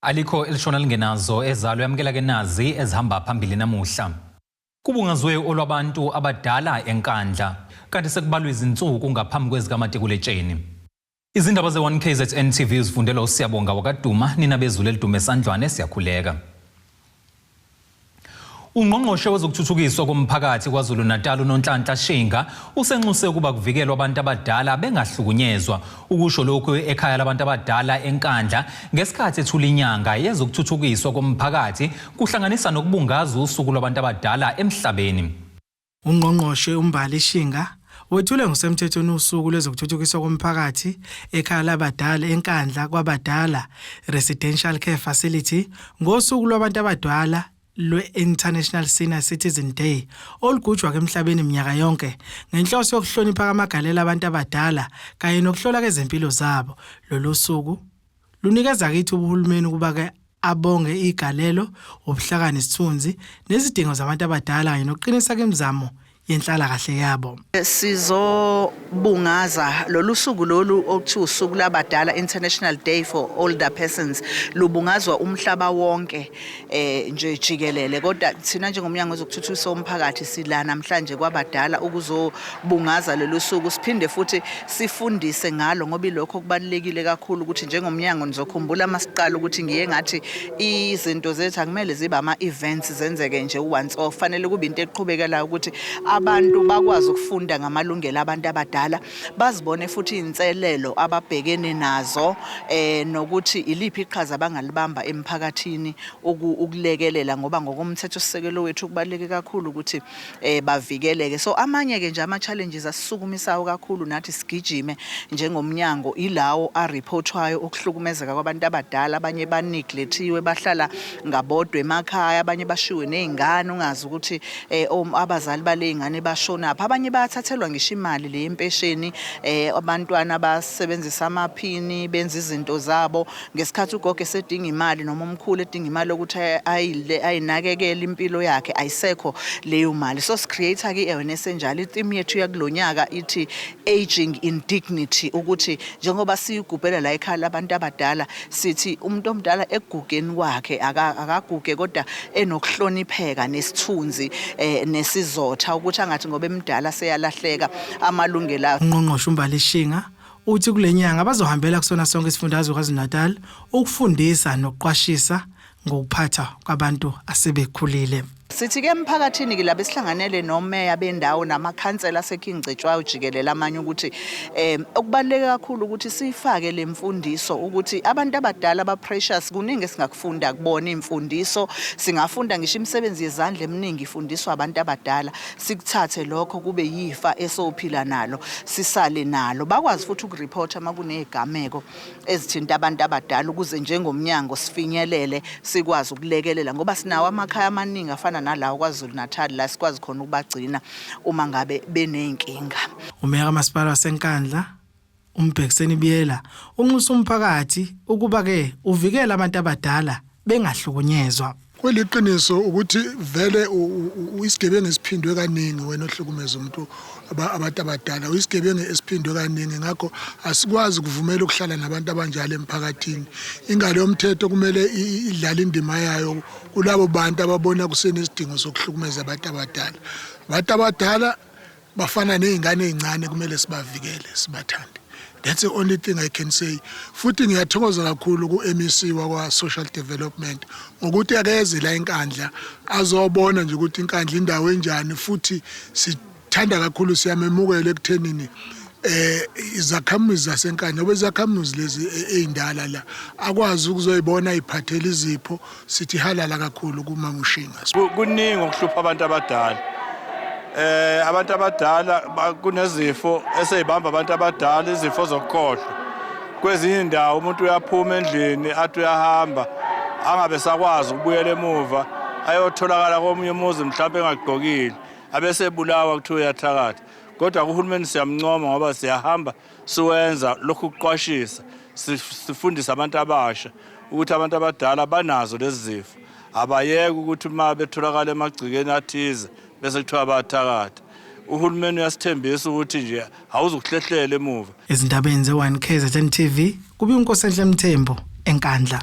Alikho elishona lingenazo ezalo yamukela ke nazi ezihamba phambili namuhla. Kubungazwe olwabantu abadala eNkandla kanti sekubalwa izinsuku ngaphambi kwezikamatikuletsheni. Izindaba ze-1 KZN TV uzifundelwa uSiyabonga wakaDuma nina bezulu elidume esandlwane siyakhuleka. Ungqongqoshe wezokuthuthukiswa komphakathi KwaZulu-Natal uNonhlanhla Shinga usenxuse ukuba kuvikelwe abantu abadala bengahlukunyezwa. Ukusho lokhu ekhaya labantu abadala eNkandla ngesikhathi ethula inyanga yezokuthuthukiswa komphakathi kuhlanganisa nokubungaza usuku lwabantu abadala emhlabeni. Ungqongqoshe uMbali Shinga wethule ngokusemthethweni usuku lwezokuthuthukiswa komphakathi ekhaya labadala eNkandla kwabadala Residential Care Facility ngosuku lwabantu abadala lwe-International Senior Citizen Day olugujwa emhlabeni minyaka yonke ngenhloso yokuhlonipha amagalelo abantu abadala kanye nokuhlola kezempilo zabo. Lolu suku lunikeza kithi uhulumeni ukuba ke abonge igalelo, ubuhlakani, isithunzi nezidingo zabantu abadala kanye nokuqinisa kwemizamo yenhlalakahle yabo. Sizobungaza lolu suku lolu okuthiwa usuku labadala, International Day for Older Persons, lubungazwa umhlaba wonke nje jikelele, kodwa thina njengomnyango wezokuthuthukisa umphakathi sila namhlanje kwabadala ukuzobungaza lolu suku, siphinde futhi sifundise ngalo ngoba ilokho kubalulekile kakhulu ukuthi njengomnyango nizokhumbula masiqala ukuthi ngiye ngathi izinto zethu akumele zibe ama-events zenzeke nje once off, fanele kube into eqhubekelayo ukuthi abantu bakwazi ukufunda ngamalungelo abantu abadala, bazibone futhi iy'nselelo ababhekene nazo nokuthi iliphi iqhaza abangalibamba emphakathini ukulekelela, ngoba ngokomthetho sisekelo wethu kubaluleke kakhulu ukuthi bavikeleke. So amanye-ke nje ama-challenges asisukumisayo kakhulu nathi sigijime njengomnyango ilawo ariphothwayo okuhlukumezeka kwabantu abadala, abanye baneglethiwe bahlala ngabodwa emakhaya, abanye bashiwe ney'ngane ungazi ukuthi abazali bale y'ngane bashonaphi, abanye bayathathelwa ngisho imali le yempesheni, abantwana basebenzisa amaphini benza izinto zabo ngesikhathi ugogo esedinga imali noma umkhulu edinga imali yokuthi ayinakekele impilo yakhe, ayisekho leyo mali. So si-create-ke i-awareness enjalo. I-theme yethu yakulonyaka ithi "Aging in Dignity", ukuthi njengoba siyigubhela la ekhaya labantu abadala sithi umuntu omdala ekugugeni kwakhe akaguge kodwa enokuhlonipheka nesithunzi nesizotha, ukuthi angathi ngoba emdala seyalahleka amalungelo akhe. Ungqongqoshe uMbali Shinga uthi kule nyanga bazohambela kusona sonke isifundazwe KwaZulu-Natal ukufundisa nokuqwashisa ngokuphatha kwabantu asebekhulile. Sithi-ke emphakathini-ke laba esihlanganele nomeya bendawo namakhansela aseKing Cetshwayo jikelele amanye ukuthi okubaluleke kakhulu ukuthi sifake le mfundiso ukuthi abantu abadala ba-precious, kuningi esingakufunda kubona iy'mfundiso, singafunda ngisho imisebenzi yezandla eminingi ifundiswa abantu abadala, sikuthathe lokho kube yifa esophila nalo sisale nalo. Bakwazi futhi ukuripotha uma kuney'gameko ezithinta abantu abadala ukuze njengomnyango sifinyelele sikwazi ukulekelela, ngoba sinawo amakhaya amaningi afana nalawo KwaZulu Natal la sikwazi khona ukubagcina uma ngabe beney'nkinga. Umeya kamasipala waseNkandla uMbhekiseni Biyela unxusa umphakathi ukuba ke uvikele abantu abadala bengahlukunyezwa. Kuliqiniso ukuthi vele isigebengu esiphindwe kaningi wena ohlukumeza umuntu abantu abadala, uyisigebengu esiphindwe kaningi, ngakho asikwazi ukuvumela ukuhlala nabantu abanjalo emphakathini. Ingalo yomthetho kumele idlale indima yayo kulabo bantu ababona kusenesidingo sokuhlukumeza abantu abadala. Abantu abadala bafana ney'ngane ey'ncane, kumele sibavikele, sibathande. That's the only thing I can say. Futhi ngiyathokoza kakhulu ku-MEC wakwa-Social Development ngokuthi akeze la eNkandla azobona nje ukuthi iNkandla indawo enjani, futhi sithanda kakhulu, siyamemukela ekuthenini izakhamuzi zaseNkandla, ngoba izakhamuzi lezi ey'ndala la akwazi ukuzoyibona iphathela izipho. Sithi halala kakhulu kumama uShinga. Kuningi okuhlupha abantu abadala. Abantu abadala kunezifo eseyibamba abantu abadala, izifo zokukhohlwa. Kwezinye indawo umuntu uyaphuma endlini athi uyahamba angabe sakwazi ukubuyela emuva, ayotholakala komunye umuzi mhlawumbe engagqokile, abese ebulawa kuthiwa uyathakatha. Kodwa kuhulumeni siyamncoma ngoba siyahamba siwenza lokhu kuqwashisa, sifundise abantu abasha ukuthi abantu abadala banazo lezi zifo, abayeke ukuthi uma betholakala emagcikeni athize bese kuthiwa bayathakatha. Uhulumeni uyasithembisa ukuthi nje awuzukuhlehlela emuva. Ezindabeni ze-1 KZN TV kube uNkosenhle Mthembu eNkandla.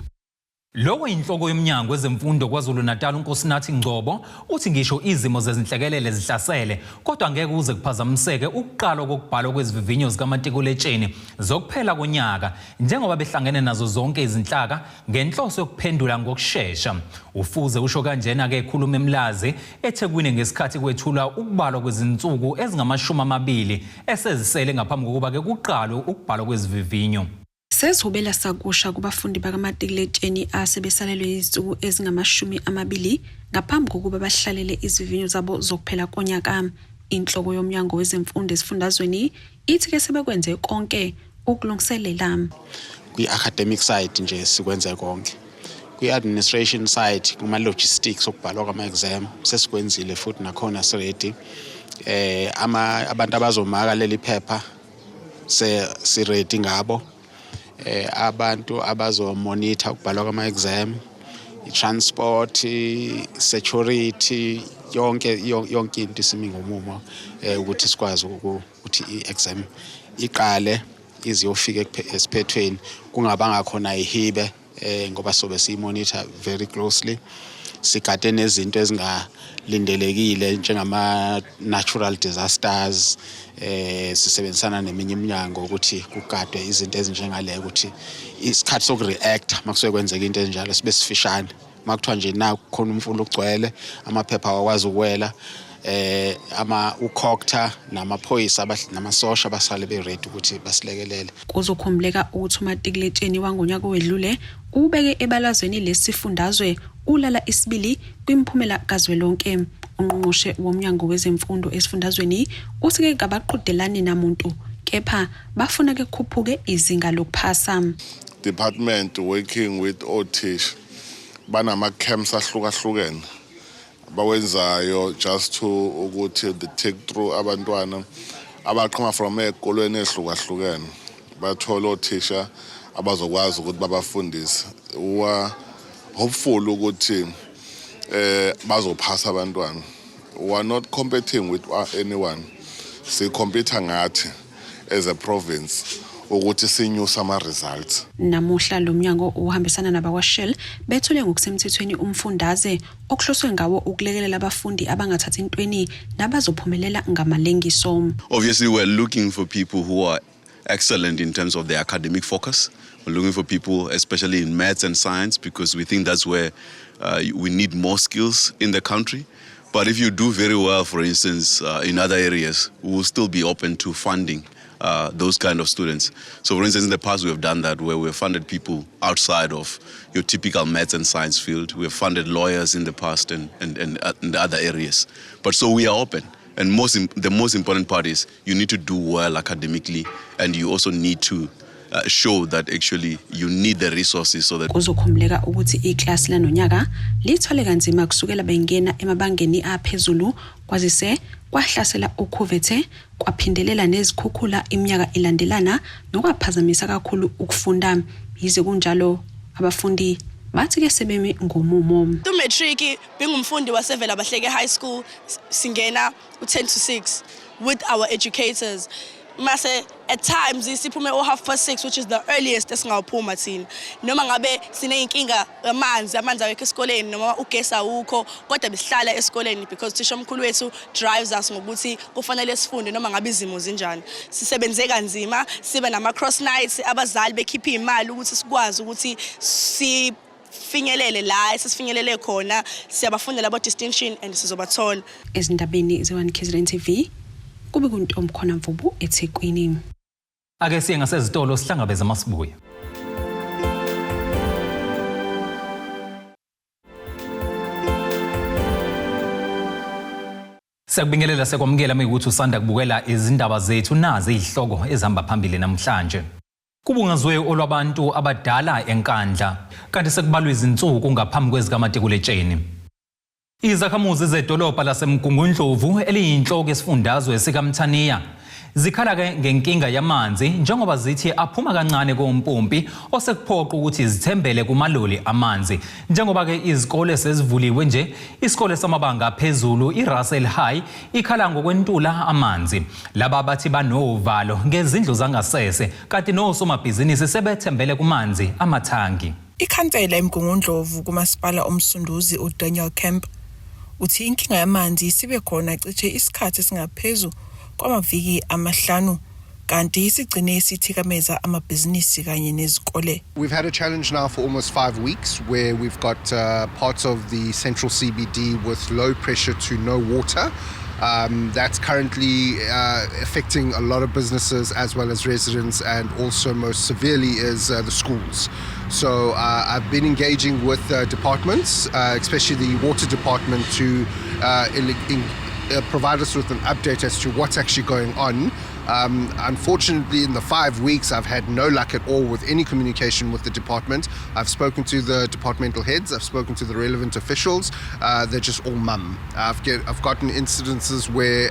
Lowo inhloko yomnyango wezemfundo KwaZulu-Natal uNkosinathi Ngcobo uthi ngisho izimo zezinhlekelele zihlasele kodwa ngeke kuze kuphazamiseke ukuqalwa kokubhalwa kwezivivinyo zikamatikuletsheni zokuphela konyaka njengoba behlangene nazo zonke izinhlaka ngenhloso yokuphendula ngokushesha. Ufuze usho kanjena-ke ekhuluma eMlazi eThekwini ngesikhathi kwethulwa ukubalwa kwezinsuku ezingamashumi amabili esezisele ngaphambi kokuba-ke kuqalwe ukubhalwa kwezivivinyo. Sezihubela sakusha kubafundi bakamatikuletsheni asebesalelwe izinsuku ezingama-20 ngaphambi kokuba bahlalele izivivinyo zabo zokuphela konyaka. Inhloko yomnyango wezemfundo esifundazweni ithi-ke sebekwenze konke ukulungiselela. Kwi-academic side nje sikwenze konke. Kwi-administration side, kuma-logistics okubhalwa kwama-exam, sesikwenzile futhi nakhona si-ready. Ama abantu abazomaka leli phepha se si-ready ngabo. Abantu abazo-monitor ukubhalwa kwama-exam, i-transport, security, yonke yonke into isimi ngomumo ukuthi sikwazi ukuthi i-exam iqale iziyofika esiphethweni kungabanga khona ihibe, ngoba sobe siyi-monitor very closely, sigade nezinto ezingalindelekile njengama natural disasters. Sisebenzisana neminye iminyango ukuthi kugadwe izinto ezinjengale, ukuthi isikhathi soku-react makusuke kwenzeka into enjalo sibe sifishane. Makuthiwa nje na kukhona umfula ugcwele, amaphepha awakwazi ukuwela, ama uCogta namaphoyisa namasosha basale be-ready ukuthi basilekelele. Kuzokhumbuleka ukuthi umatikuletsheni wangonyaka owedlule ubeke ebalazweni lesifundazwe ulala isibili kwimiphumela kazwelonke. Ungqongqoshe womnyango wezemfundo esifundazweni uthi-ke kabaqhudelani namuntu, kepha bafuna ke kukhuphuke izinga lokuphasa. Department working with othisha banama camps ahlukahlukene bawenzayo just to ukuthi the take through abantwana abaqhama from ey'kolweni ey'hlukahlukene, bathole othisha abazokwazi ukuthi babafundise. We are hopeful ukuthi bazophasa abantwana. We are not competing with anyone, si-compete ngathi as a province ukuthi sinyuse ama-results. Namuhla lo mnyango uhambisana nabakwa-Shell bethule ngokusemthethweni umfundaze okuhloswe ngawo ukulekelela abafundi abangathathi intweni nabazophumelela ngamalengiso. Obviously, we're looking for people who are excellent in terms of their academic focus. We're looking for people, especially in maths and science, because we think that's where we need more skills in the country. But if you do very well, for instance, in other areas, we will still be open to funding those kind of students. So, for instance, in the past, we have done that where we have funded people outside of your typical maths and science field. We have funded lawyers in the past and other areas. But so we are open. And the most important part is you need to do well academically, and you also need to show that actually you need the resources so that Kuzokhumbuleka ukuthi iklasi lanonyaka lithwale kanzima kusukela bengena emabangeni aphezulu, kwazise kwahlasela ukhuvethe, kwaphindelela nezikhukhula iminyaka ilandelana, nokwaphazamisa kakhulu ukufunda. Yize kunjalo, abafundi bathi ke sebemi ngomumo. U-matric bengumfundi waseVela Bahleke High School, singena u-10 to 6 with our educators. Mase at times siphume o 6:30, which is the earliest esingawuphuma thina. Noma ngabe sineyinkinga amanzi, amanzi awekho esikoleni noma ugesi awukho, kodwa besihlala esikoleni because thisha omkhulu wethu drives us ngokuthi kufanele sifunde noma ngabe izimo zinjani. Sisebenze kanzima, sibe nama cross nights, abazali bekhipha imali ukuthi sikwazi ukuthi sifinyelele la esisifinyelele khona. Siyabafundela abo distinction and sizobathola. Ezindabeni ze-1 KZN TV, kube kuntombi khona Mvubu, eThekwini. Ake siye ngasezitolo sihlangabeze masibuya. Siyakubingelela, sekwamukela mekuthi usanda kubukela izindaba zethu. Nazi izihloko ezihamba phambili namhlanje. Kubungazwe olwabantu abadala eNkandla, kanti sekubalwa izinsuku ngaphambi kwezikamatikuletsheni. Izakhamuzi zedolobha laseMgungundlovu eliyinhloko esifundazwe sikaMthaniya zikhala-ke ngenkinga yamanzi, njengoba zithi aphuma kancane kompompi, osekuphoqa ukuthi zithembele kumaloli amanzi. Njengoba-ke izikole sezivuliwe nje, isikole samabanga aphezulu i-Russell High ikhala ngokwentula amanzi. Laba bathi banovalo ngezindlu zangasese, kanti nosomabhizinisi sebethembele kumanzi amathangi. Ikhansela eMgungundlovu kuMasipala uMsunduzi uDaniel Kemp uthi inkinga yamanzi isibe khona cishe isikhathi esingaphezu kwamaviki amahlanu kanti isigcine isithikameza amabhizinisi kanye nezikole. We've had a challenge now for almost 5 weeks where we've got parts of the central CBD with low pressure to no water. That's currently affecting a lot of businesses as well as residents, and also most severely is the schools. So I've been engaging with departments, especially the water department, to provide us with an update as to what's actually going on. Unfortunately, in the 5 weeks, I've had no luck at all with any communication with the department. I've spoken to the departmental heads, I've spoken to the relevant officials. They're just all mum. I've gotten incidences where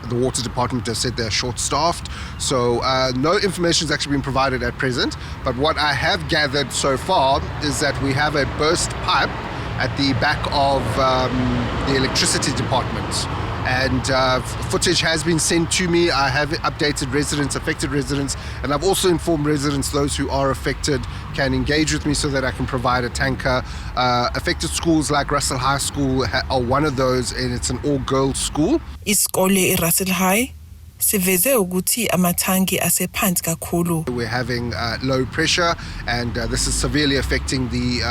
the water department has said they're short staffed. So no information has actually been provided at present. But what I have gathered so far is that we have a burst pipe at the back of the electricity department. And footage has been sent to me. I have updated residents, affected residents, and I've also informed residents, those who are affected can engage with me so that I can provide a tanker. Affected schools like Russell High School are one of those, and it's an all girls school. Isikole iRussell High siveze ukuthi amathangi asephansi kakhulu. We're having low pressure, and this is severely affecting the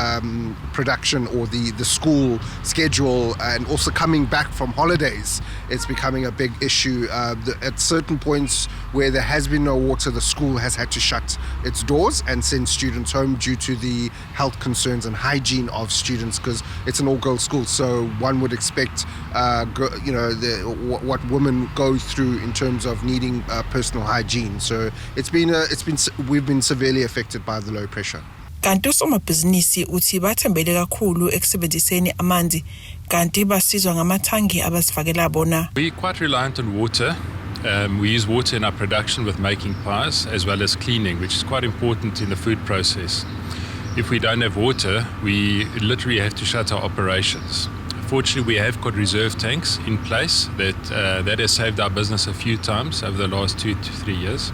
production or the school schedule, and also coming back from holidays. It's becoming a big issue. At certain points where there has been no water, the school has had to shut its doors and send students home due to the health concerns and hygiene of students, because it's an all-girls school. So one would expect, what women go through in terms of needing personal hygiene. So it's been a, it's been we've been severely affected by the low pressure. Kanti usomabhizinisi uthi bathembele kakhulu ekusebenziseni amanzi kanti basizwa ngamathangi abazifakela bona. We're quite reliant on water. We use water in our production with making pies as well as cleaning, which is quite important in the food process. If we don't have water, we literally have to shut our operations. Fortunately, we have got reserve tanks in place that has saved our business a few times over the last 2 to 3 years.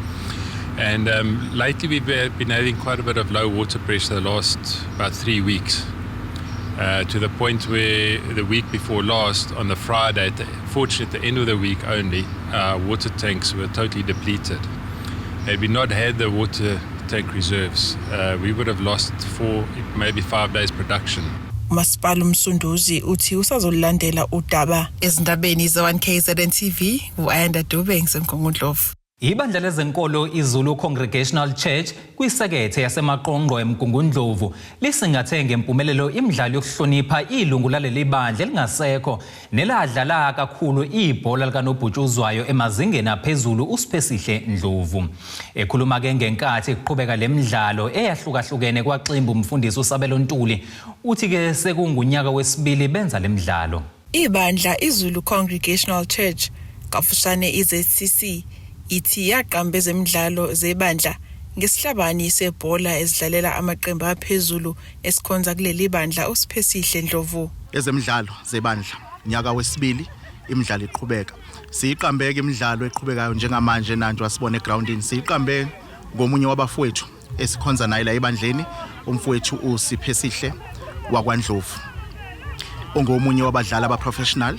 And lately, we've been having quite a bit of low water pressure the last about 3 weeks, to the point where the week before last, on the Friday, fortunately at the end of the week only, our water tanks were totally depleted. Had we not had the water tank reserves, we would have lost 4, maybe 5 days production. Umasipala uMsunduzi uthi usazolulandela udaba. Ezindabeni ze-1 KZN TV, u-Ayanda Dube, ngiseMgungundlovu. Ibandla lezenkolo iZulu Congregational Church kwisekethe yaseMaqongqo eMgungundlovu lisingathe ngempumelelo imidlalo yokuhlonipha ilungu laleli bandla elingasekho neladlala kakhulu ibhola likanobhutshuzwayo emazingeni aphezulu, uSiphesihle Ndlovu. Ekhuluma ke ngenkathi kuqhubeka lemidlalo eyahlukahlukene kwaXimbu, umfundisi uSabelo Ntuli uthi ke sekungunyaka wesibili benza lemidlalo. Ibandla iZulu Congregational Church, kafushane iZCC, ithi yaqamba ezemidlalo zebandla ngesihlabani sebhola ezidlalela amaqembu aphezulu esikhonza kuleli bandla, uSiphesihle Ndlovu. Ezemidlalo zebandla, nyaka wesibili imidlalo iqhubeka. Siyiqambeke imidlalo eqhubekayo njengamanje nanjo asibone egroundini, siyiqambe ngomunye wabafowethu esikhonza naye la ebandleni, umfowethu uSiphesihle wakwaNdlovu, ongomunye wabadlali abaprofessional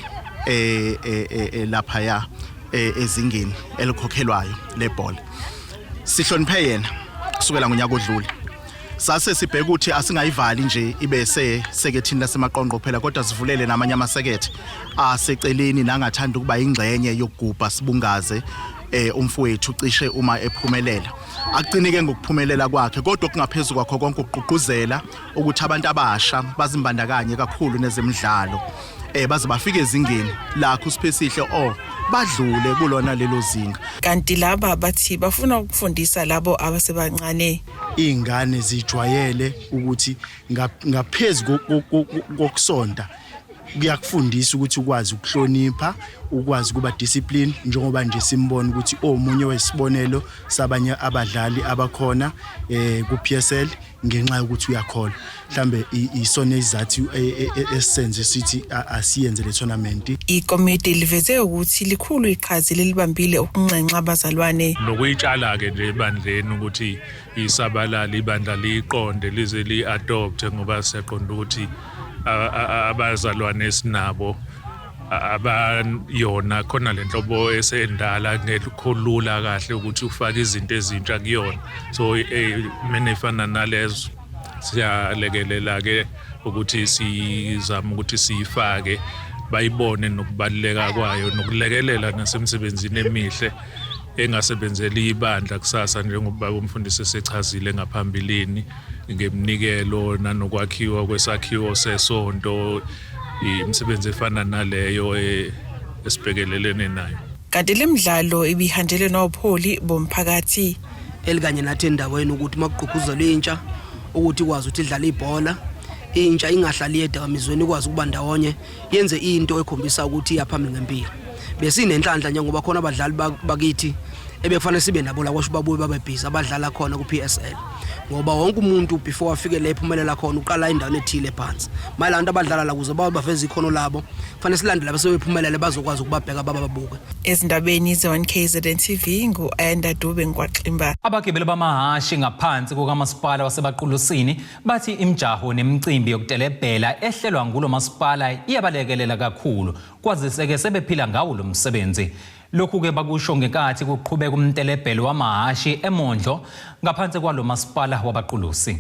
lapha ya ezingeni elikhokhelwayo lebhola. Sihloniphe yena kusukela ngonyaka odlule, sase sibheka ukuthi asingayivali nje ibe sekethini laseMaqongqo kuphela, kodwa sivulele namanye amasekethe aseceleni nangathanda ukuba ingxenye yokugubha, sibungaze umfowethu cishe uma ephumelela. Akucinike ngokuphumelela kwakhe, kodwa kungaphezulu kwakho konke ukugqugquzela ukuthi abantu abasha bazimbandakanye kakhulu nezemidlalo, baze bafike ezingeni lakho uSiphesihle o badlule kulona lelo zinga. Kanti laba bathi bafuna ukufundisa labo abasebancane. Iy'ngane zijwayele ukuthi ngaphezulu kokusonta Kuyakufundisa ukuthi ukwazi ukuhlonipha, ukwazi kuba discipline, njengoba nje simbona ukuthi omunye wesibonelo sabanye abadlali abakhona ku PSL ngenxa yokuthi uyakholwa. Mhlambe isona isizathu esisenze sithi asiyenze le tournament. Ikomiti liveze ukuthi likhulu iqhaza lelibambile ukunxenxa abazalwane. Nokuyitshala-ke nje ebandleni ukuthi isabalale, ibandla liyiqonde lize li-adopte, ngoba siyaqonda ukuthi abazalwane esinabo abayona khona lenhlobo esendala ngekho lula kahle ukuthi ufake izinto ezintsha kuyona. So mina efana nalezo siyalekelela ke ukuthi sizame ukuthi siyifake, bayibone nokubaluleka kwayo nokulekelela nasemsebenzini emihle engasebenzeli ibandla kusasa, njengoba umfundisi esechazile ngaphambilini ngeminikelo nanokwakhiwa kwesakhiwo sesonto, imisebenzi efana naleyo esibhekelelene nayo. Kanti le midlalo ibihanjelwe nobuholi bomphakathi elikanye nathi endaweni, ukuthi makugqugquzelwa intsha ukuthi ikwazi ukuthi idlale ibhola, intsha ingahlali edakamizweni, ikwazi ukuba ndawonye yenze into ekhombisa ukuthi iyaphambili ngempilo. Besinenhlanhla njengoba khona abadlali bakithi ebekufanele sibe nabo la kwasho babuye babe busy abadlala khona ku-PSL, ngoba wonke umuntu before afike la ephumelela khona uqala endaweni ethile phansi. Manje abantu abadlala la kuze babe baveze ikhono labo kufanele silandele bese bephumelele bazokwazi ukubabheka bababuke. Ezindabeni ze-1 KZN TV, ngu-Ayanda Dube ngikwaXimba. Abagibeli bamahhashi ngaphansi kukamasipala waseBaqulusini bathi imijaho nemicimbi yokutelebhela ehlelwa ngulo masipala iyabalekelela kakhulu, kwazise-ke sebephila ngawo lo msebenzi. Lokhu-ke bakusho ngenkathi kuqhubeka umtelebhelo wamahhashi eMondlo ngaphansi kwalo masipala waBaqulusi.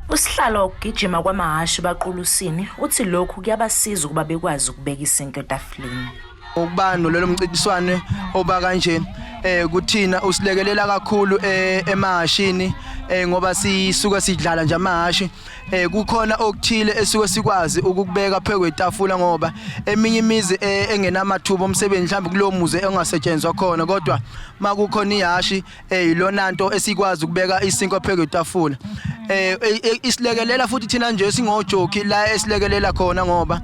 Usihlalo wokugijima kwamahhashi Baqulusini uthi lokhu kuyabasiza ukuba bekwazi ukubeka isinkwa etafuleni. Ukuba nolelo mncintiswano oba kanje kuthina usilekelela kakhulu emahashini, ngoba sisuka sidlala nje amahashi, kukhona okuthile esuke sikwazi ukukubeka phezu kwetafula, ngoba eminye imizi engenamathuba omsebenzi mhlawumbe kulowo muzi engasetshenzwa khona, kodwa makukhona ihashi, ilona nto esikwazi ukubeka isinkwa phezu kwetafula. Isilekelela futhi thina nje singojockey la esilekelela khona, ngoba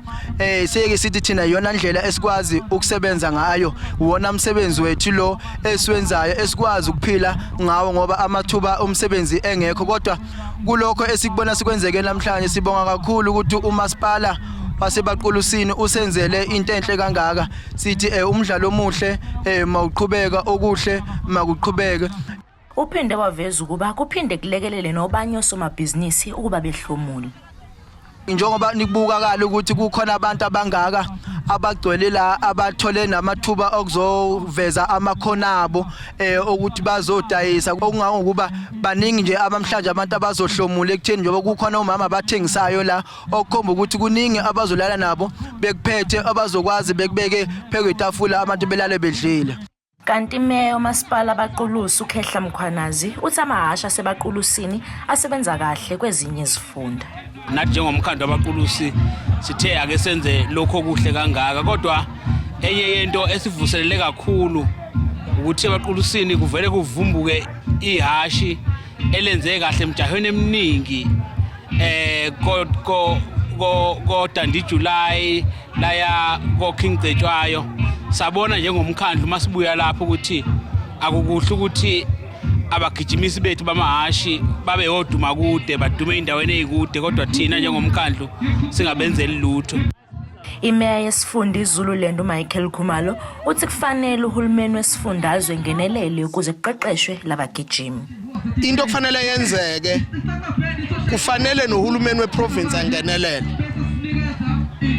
siyeke sithi thina iyona ndlela esikwazi ukusebenza ngayo, uwona umsebenzi wethu lo esiwenzayo esikwazi ukuphila ngawo, ngoba amathuba omsebenzi engekho. Kodwa kulokho esikubona sikwenzeke namhlanje, sibonga kakhulu ukuthi umasipala waseBaqulusini usenzele into enhle kangaka. Sithi umdlalo omuhle mawuqhubeka, okuhle makuqhubeke. Uphinde waveza ukuba kuphinde kulekelele nobanye osomabhizinisi ukuba behlomule. Njengoba nikubukakala ukuthi kukhona abantu abangaka abagcwele la abathole namathuba okuzoveza amakhono abo ukuthi bazodayisa, okungangokuba baningi nje abamhlanje abantu abazohlomula ekutheni njengoba kukhona omama abathengisayo la, okukhomba ukuthi kuningi abazolala nabo bekuphethe, abazokwazi bekubeke phezu kwetafula, abantu belale bedlile. Kanti imeya yomasipala Baqulusi uKhehla Mkhwanazi uthi amahhashi aseBaqulusini asebenza kahle kwezinye izifunda. Nathi njengomkhandlu waBaqulusi sithe ake senze lokho okuhle kangaka, kodwa enye yento esivuselele kakhulu ukuthi eBaqulusini kuvele kuvumbuke ihashi elenze kahle emjahweni eminingi ko ko ko ko Dundee July laya ko King Cetshwayo. Sabona njengomkhandlu masibuya lapho ukuthi akukuhle ukuthi abagijimisi bethu bamahashi babe oduma kude, badume endaweni ezikude, kodwa thina njengomkhandlu singabenzeli lutho. Imeya yesifunda iZululand uMichael Khumalo uthi kufanele uhulumeni wesifundazwe ngenelele ukuze kuqeqeshwe labagijimi. Into okufanele yenzeke, kufanele nohulumeni weprovince angenelele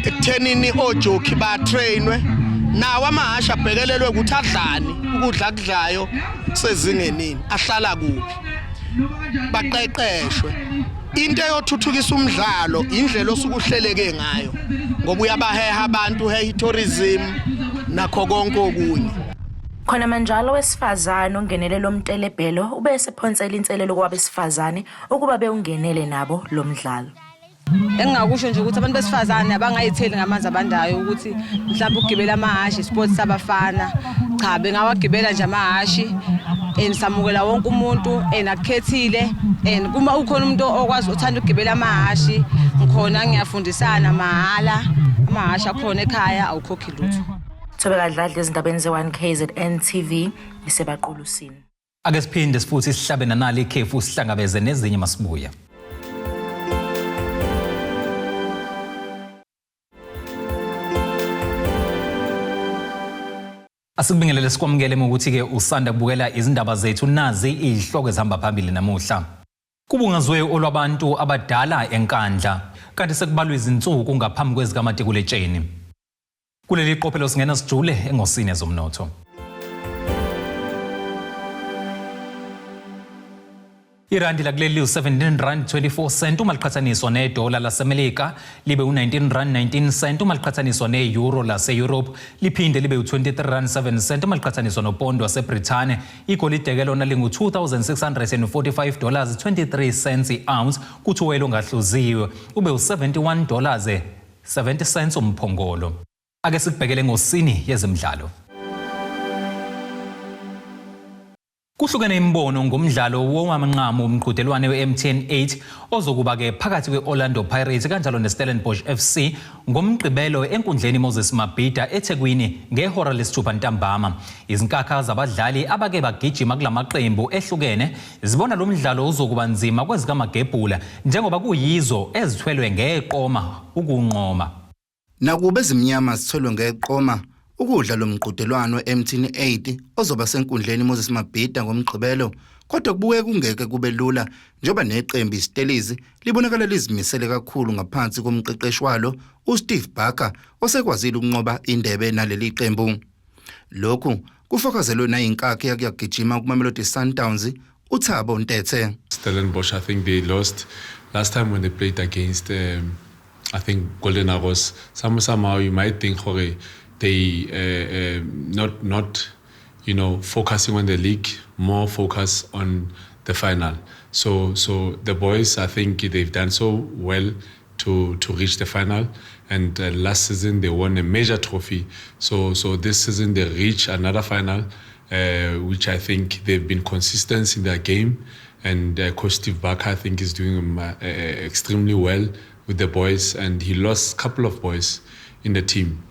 ekuthenini ojockey batrainwe, nawo amahhashi abhekelelwe ukuthi adlani, ukudla akudlayo kusezingenini, ahlala kuphi, baqeqeshwe. Into eyothuthukisa umdlalo indlela osuke uhleleke ngayo, ngoba uyabaheha abantu, uheha tourism nakho konke okunye. Khona manjalo, wesifazane ongenele lo mtelebhelo ube esephonsela inselelo kwabesifazane ukuba bewungenele nabo lo mdlalo. Engingakusho nje ukuthi abantu besifazane abangayitheli ngamanzi abandayo ukuthi mhlawumbe ukugibela amahhashi sport sabafana. Cha, bengawagibela nje amahhashi, and samukela wonke umuntu and akukhethile, and kuma ukhona umuntu okwazi uthanda ukugibela amahhashi, ngikhona ngiyafundisana mahhala. Amahhashi akhona ekhaya, awukhokhi lutho. Thobeka Dladla ezindabeni ze-1 KZN TV iseBaqulusini. Ake siphinde futhi sihlabe nanali ikhefu, sihlangabeze nezinye masibuya. Asikubingelele, sikwamukele ukuthi-ke usanda kubukela izindaba zethu. Nazi izihloko ezihamba phambili namuhla. Kubungazwe olwabantu abadala eNkandla, kanti sekubalwa izinsuku ngaphambi kwezikamatikuletsheni. Kuleli qophelo singena sijule engosini zomnotho. Irandi lakuleli liwu-17 rand 24 cent uma liqhathaniswa nedola laseMelika, libe u-19 rand 19 cent uma liqhathaniswa ne-euro lase-Europe, liphinde libe u-23 rand 7 cent uma liqhathaniswa nopondo waseBrithani. Igolide-ke lona lingu-2645 dollars 23 cents i-ounce, kuthi uwoyela ongahluziwe ube u-71 dollars 70 cents umphongolo. Ake sikubhekele ngosini yezemidlalo. Kuhlukene imibono ngomdlalo wowamanqamu umqhudelwane we-MTN 8 ozokuba-ke phakathi kwe-Orlando Pirates kanjalo ne-Stellenbosch FC ngoMgqibelo enkundleni Moses Mabhida eThekwini ngehora lesithupha ntambama. Izinkakha zabadlali abake bagijima kulamaqembu ehlukene zibona lo mdlalo uzokuba nzima kwezikamagebhula, njengoba kuyizo ezithwelwe ngeqoma ukunqoma. Nakuba ezimnyama zitholwe ngeqoma ukudla lo mqhudelwano we-MTN 8 ozoba senkundleni Moses Mabhida ngoMgqibelo, kodwa kubukeka kungeke kube lula, njengoba neqembu iStellies libonakala lizimisele kakhulu ngaphansi komqeqeshi walo uSteve Barker, osekwazile ukunqoba indebe naleli qembu. Lokhu kufakazelwe nayinkakha yakuyagijima kuMamelodi Sundowns, uThabo Ntethe. Stellenbosch, I think they lost last time when they played against, I think, Golden Arrows. Somehow you might think, okay, they not focusing on the league, more focus on the final. So the boys, I think they've done so well to reach the final. And last season they won a major trophy. So this season they reach another final, which I think they've been consistent in their game. And Coach Steve Barker, I think, is doing extremely well with the boys. And he lost a couple of boys in the team,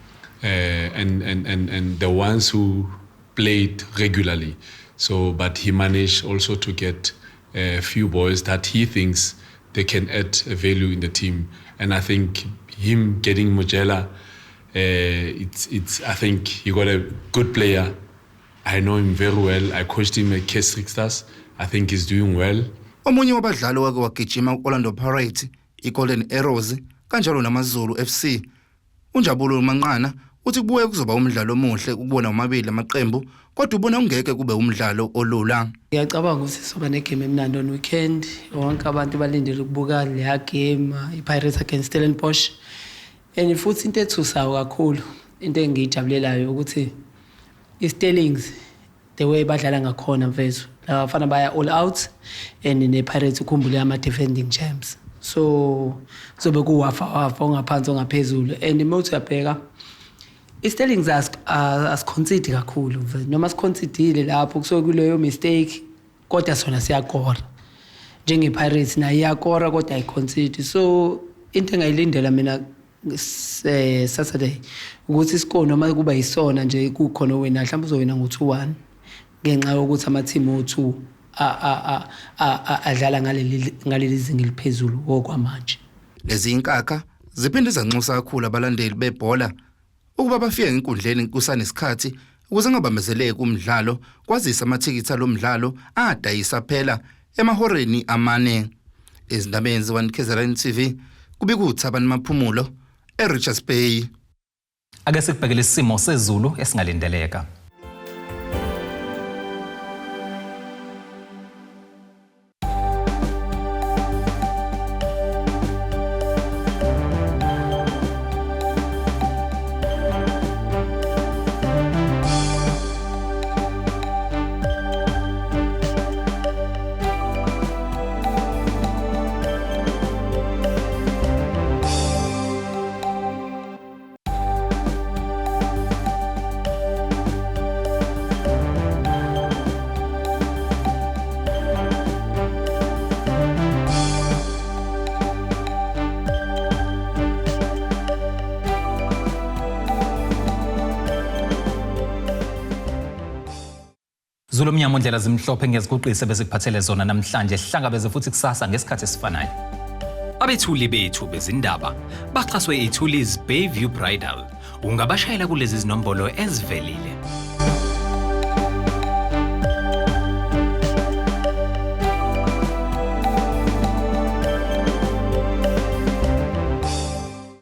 and the ones who played regularly. So, but he managed also to get a few boys that he thinks they can add a value in the team. And I think him getting Mojela, it's I think he got a good player. I know him very well. I coached him at Casric Stars. I think he's doing well. Omunye wabadlali wake wagijima ku-Orlando Pirates, i-Golden Arrows kanjalo namaZulu FC, uNjabulo Manqana, uthi kubuye kuzoba umdlalo omuhle ukubona omabili amaqembu, kodwa ubona ungeke kube umdlalo olula. Ngiyacabanga ukuthi sizoba negame emnandi on weekend. Wonke abantu balindele ukubuka leya game, i-Pirates against Stellenbosch. And futhi into ethusayo kakhulu, into engiyijabulelayo ukuthi i-Stellies, the way badlala ngakhona mfethu, laba bafana baya all out, and ne-Pirates, ukhumbule, ama-defending champs, so kuzobe kuwafa wafa, ongaphansi ongaphezulu. And uma uthi uyabheka, i-Stellies asiconcede kakhulu, noma siconcedile lapho kusuke kuleyo mistake, kodwa sona siyakora. Njenge-Pirates nayo iyakora kodwa ayiconcede. So into engayilindela mina Saturday ukuthi iscore noma kuba yisona nje kukhona owina, mhlawumbe uzowina ngo-2-1, ngenxa yokuthi ama-team o-two adlala ngaleli zinga eliphezulu okwamanje. Lezi inkakha ziphinde zanxusa kakhulu abalandeli bebhola ukuba bafike enkundleni kusanesikhathi ukuze ngabambezeleki umdlalo, kwazisa amathikithi alomdlalo adayisa phela emahoreni 4. Ezindabeni ze-1 KZN TV, kubika uThabani Maphumulo eRichards Bay. Ake sikubhekele isimo sezulu esingalindeleka. Zulu omnyama ondlela zimhlophe ngiyaziguqisa besikuphathele zona namhlanje. Sihlangabeze futhi kusasa ngesikhathi esifanayo. Abethuli bethu bezindaba baxhaswe iThuli's Bayview Bridal. Ungabashayela kulezi zinombolo ezivelile.